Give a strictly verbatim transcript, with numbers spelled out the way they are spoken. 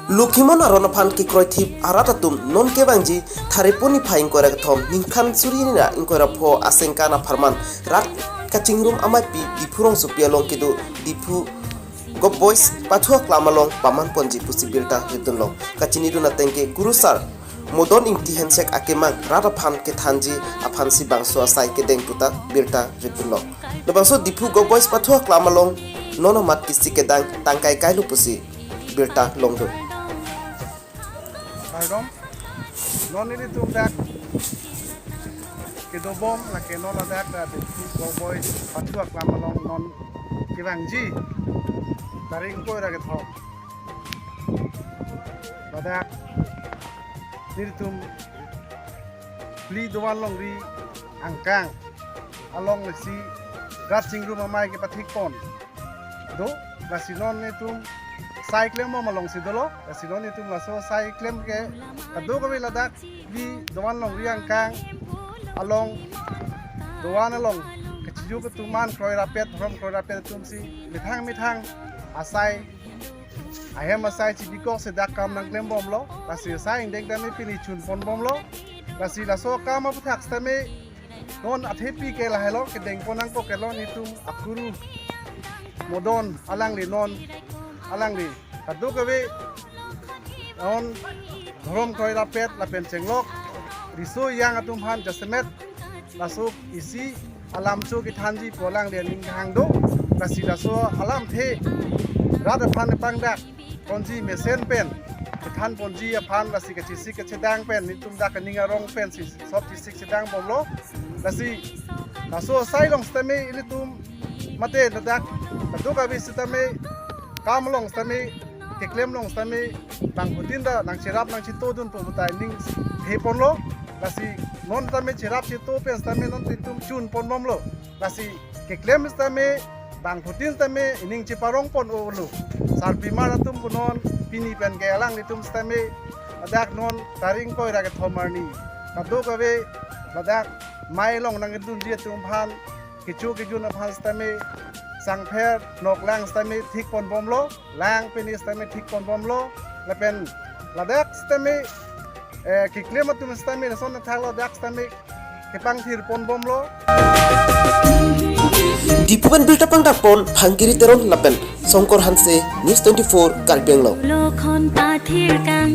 Lokhimon aron aphan kekroithip arat atum non kevangji Tharepon niphai ingkoi ra kethom ningkan suri hini ra ingkoi ra pho asengkan apharman rat kachingrum ameipi Diphu rongsopi along kedo Diphu Govt. Boys pathu aklam along paman ponji pusi birta ridunlo. Kachinidun ateng ke kurusar Modon Ingti Hensek akemang rat aphan kethanji aphansi bangso asai kedeng puta birta ridunlo. Labangso Diphu Govt. Boys pathu aklam along non amat kisi kedang tangkai kailo pusi birta longdun. Kardom, non nelitum dak kedobom lake non ladak, eh, Diphu Govt. Boys pathu aklam along non kevangji tarik ingkoi ra kethom. Ladak nelitum phli dovan longri angkang along lesi rat chingrum amei kepathik pon do, lasi non nelitum sai klembom alongsi dolo, lasi non nelitum laso sai klem ke kadokave ladak phli dovan longri angkang along dovan along kachiju ketuman kroi rapet, dhorom kroi rapet atumsi methang methang asai ahem asai chibikok si dak kam nangklembomlo, lasi asai angdeng tame pini chun ponbomlo, lasi laso kam aputhak sitame non athepi ke lahelo kedeng pon nangkok kelo nelitum akuru Modon alangli non alangli kadokave non dhorom kroi rapet lapen chenglok riso ejang atum aphan jasemet laso isi alam cho kethanji pu alangli aning kehang do, lasi laso alamthe rat aphan pangdak ponji mesen pen kethan ponji aphan lasi kachesik kachedang pen nelitum dak aning arong pensi sop chesik chedangbomlo, lasi laso asai along sitame ilitum mate ladak kadokave sitame kam along sitame keklem along sitame bangphutin ta nangcherap nangchetodun pu puta ningthe ponlo, lasi non sitame cherap cheto pen sitame non nelitum chun ponbomlo, lasi keklem sitame bangphutin sitame ining cheparong pon-olo. Sarpimar atum punon pini pen ke alanglitum sitame ladak non tarik ingkoi ra kethom arni kadokave ladak mei along nangkedunji atum aphan kecho kejun aphan sitame sangpher noklang sitame thik ponbomlo, lang pini sitame thik ponbomlo, lapen ladak sitame, eh, keklem atum sitame lason athak ladak sitame kepangthir ponbomlo. Diphu pen birta pangdak pon Phangkiri Teron lapen Songkor Hanse, News twenty-four Karbi Anglong. Lokhon pathir kang